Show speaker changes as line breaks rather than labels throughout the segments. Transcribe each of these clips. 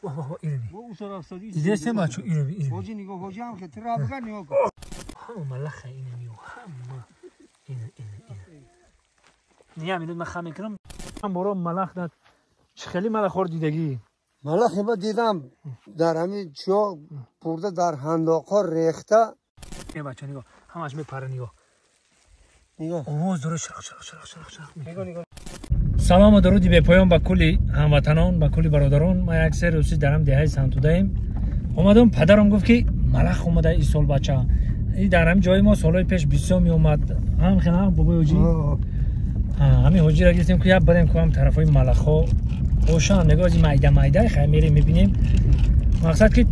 واه واه اینو بی دیدی بچه اینو بی اینو
حاجی نگاه حاجی هم که ترا بگن نگاه کن
همه ملخه اینو میو همه اینو اینو اینو نیا میدون من خم میکنم برو ملخ داد خیلی ملخ خور دیدگی
ملخ با دیدم در همین چیا پرده در هنداقا ریخته
یه بچه نگاه همش میپره نگاه
نگاه
آواز داره شرق شرق شرق شرق شرق
نگاه نگاه.
سلام و درودی به پایان به کلی هموطنان به کلی برادران. ما یک سه روزی درم دهه سنتوده‌ایم اومدم پدرم گفت که ملخ اومده این سال بچه این در هم جای ما سالهای پیش بسیار می اومد هم خیلی هم بابای حاجی همین حاجی را گرفتیم که یک بریم که هم طرفای ملخ ها باشن نگاه از میده میده خیلی میریم میبینیم مقصد که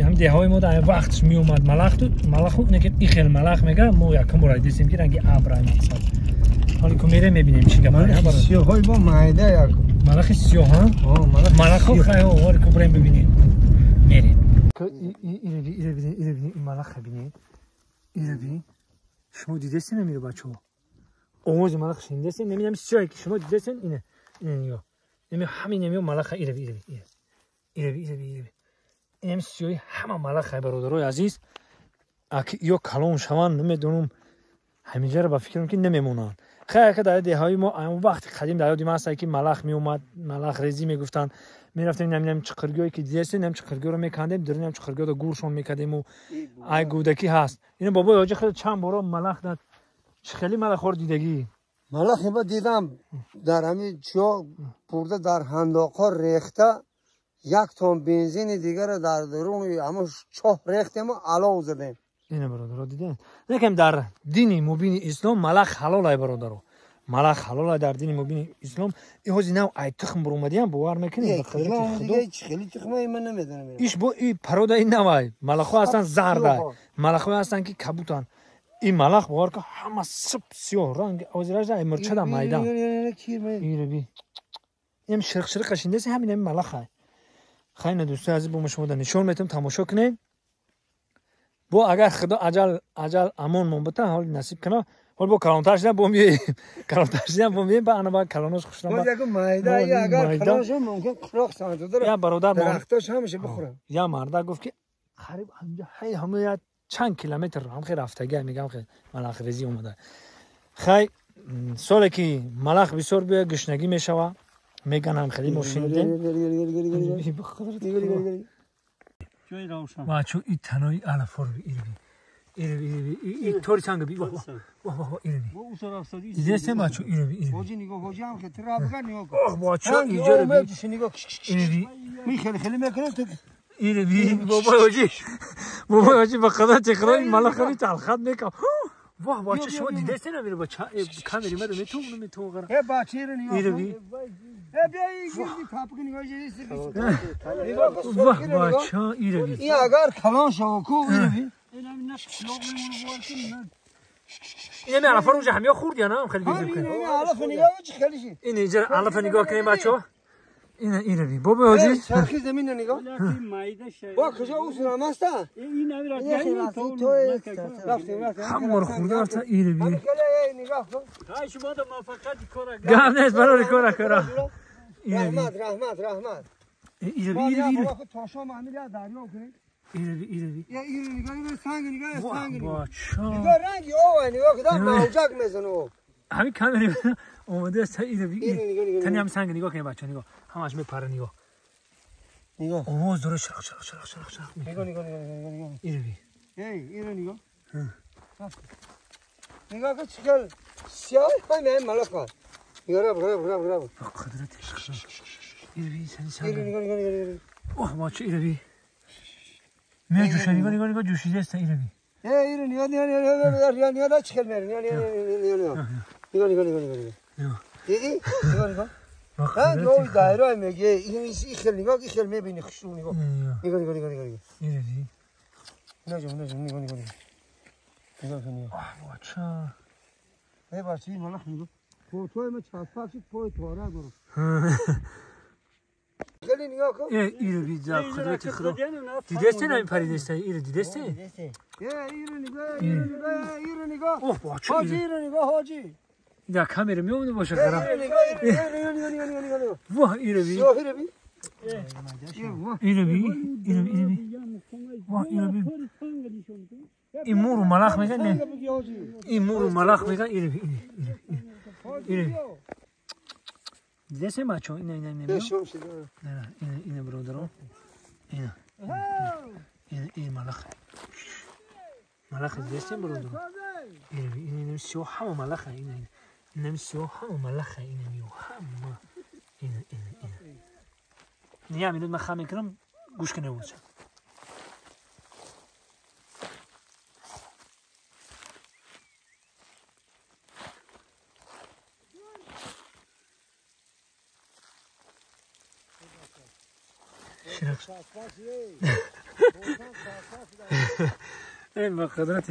هم دههای ما در وقتش می اومد ملخ تو ملخ نه که این خیلی ملخ میگه ما یکم برای دیدیم که رنگ ابر مقصد حالی که میریم میبینیم چی گپ
ملخ سیاهای با میده یک
ملخ سیاه ها ملخ خیلی حالی که بریم ببینیم میریم اینو ببینید اینو ببینید این ملخ ببینید اینو ببینید شما دیدستین نمیره بچه‌ها آواز ملخ شنیدستین نمیدونم سیاهی که شما دیدستین اینه اینه نگاه نمی همین نمی ملخ اینو ببینید اینو اینو اینو اینم سیاهی همه ملخ برادرای عزیز اگه یا کلون شوان نمیدونم همینجا رو با فکرم که نمیمونن خیلی که در دههای ما اون وقت قدیم در یاد من هست که ملخ می اومد ملخ ریزی میگفتن میرفتیم نمیدونم چقرگیایی که دیدستین نمیدونم چقرگی رو میکندیم درون هم چقرگی رو گورشون میکردیم و ای گودکی هست اینو بابای حاجی خیلی چند بار ملخ داد خیلی ملخ خور دیدگی
ملخ با دیدم در همین چیا پرده در هنداقا ریخته یک تن بنزین دیگر در درون اما چاه ریختیم و علاو زدیم.
اینه برادرها دیدین نکم در دین مبین اسلام ملخ حلال ای برادرها ملخ حلال در دین مبین اسلام این حوزی نو ای تخم بر هم باور میکنیم به قدرت خدا
خیلی تخمه من نمیدونم
ایش با این پرودا این نوای ملخ ها هستن زرد ملخ ها هستن که کبوتن این ملخ باور که همه سب سیاه رنگ اوزراج ای مرچه در میدان اینو بی اینم شرق شرق قشنده همین این ملخ های خیلی دوستان عزیز با شما نشون میتم تماشا کنین با اگر خدا عجل عجل امان من بته حال نصیب کنه حال با کلانتر شدن با می کلانتر شدن با می با انا با کلانوش خوشم
با یک مایده یا اگر کلانش ممکن قراق سانت داره
یا برادر
درختاش همیشه بخوره
یا مردا گفت که قریب همجا هی همه چند کیلومتر هم خیلی رفتگی میگم خیلی ملخ ریزی اومده خی سالی که ملخ بسیار به گشنگی میشوه میگن هم خیلی ماشین دیدیم بچه این تنهایی علفا رو بی اینو بی این طوری سنگ بی واه واه واه اینو بی دیدستین بچه اینو بی اینو
حاجی نگاه حاجی هم که ترا بگن نگاه کن
آه بچه اینجا رو بی اینو بی
می خیلی خیلی میکنه تو
اینو بی بابای حاجی بابای حاجی به خدا تخرا این ملخ می تلخت میکنه واه بچه شما دیدستین نمیره بچه کامری من میتونم نمیتونم غره
بچه رو نگاه
اینو بی
واه
بچه اینو بی
این اگر کلان شو کو اینو بی
این علفا رو اونجا همیا خورد یا نه خیلی بیزیم کنیم
این علف نگاه چه خیلی شی
این اینجا علف نگاه کنیم بچه‌ها اینو بی بابا حاجی
چرخی زمین نگاه با کجا اوس نامستا
این
رفتیم
هم خورده رفت اینو بی
نگاه کن
شما دا موفقیت کار
گام نیست برای کار کار
رحمت رحمت رحمت
اینو بی اینو بی
تا شام همین دریا کنیم
اینو بی اینو بی
یا اینو نگاه اینو سنگ نگاه سنگ نگاه
نگاه
رنگ آب نگاه که موجک میزنه
همین کامری اومده است اینو بی تنی هم سنگ نگاه کنیم بچه‌ها نگاه همش میپره نگاه
نگاه
آواز داره شرق شرق شرق شرق شرق
نگاه نگاه نگاه نگاه
اینو بی
ای اینو نگاه نگاه که چیکار سیاه همین ملخ نگاه رب رب رب رب
قدرت اینو بی سنگ
نگاه نگاه نگاه
اوه بچه اینو بی می جوشه نگاه نگاه نگاه جوشیده است اینو بی
ای اینو نگاه نگاه نگاه نگاه نگاه چیکار میره نگاه نگاه نگاه نگاه نگاه نگاه نگاه دیدی نگاه نگاه ها جو دایره میگه این خیلی نگاه این خیلی میبینی خوشو نگاه نگاه نگاه نگاه نگاه
اینو بی
نه جو نه جو نگاه نگاه نگاه نگاه
آه بچه
ای بچه این ملخ نگاه فوتوی ما چسبک شد پای تواره برو خیلی نگاه کن
اینو بی قدرت خدا دیدستی نه این پریدستی اینو دیدستی
اینو نگاه اینو نگاه اینو نگاه
اوه بچه
حاجی اینو نگاه حاجی
در کامرا میومده باشه خراب
اینو نگاه نگاه نگاه نگاه
واه اینو بی
اینو بی
Иро би, иро иро би. Ва иро би. Ин муру малах меган не. Ин муру малах меган иро би, иро. Иро. Дидесем бачо, ина ина ина. Ина ина ина бародаро. Ина. Ина ина малах. Малах дидесем бародаро. Иро би, ина ина сиё ҳама малаха ина ина. Ина сиё ҳама малаха ина миё ҳама. Ина ина ина. Я минут ман хам мекунам, гӯш кунед бошад. Эй, ба қудрати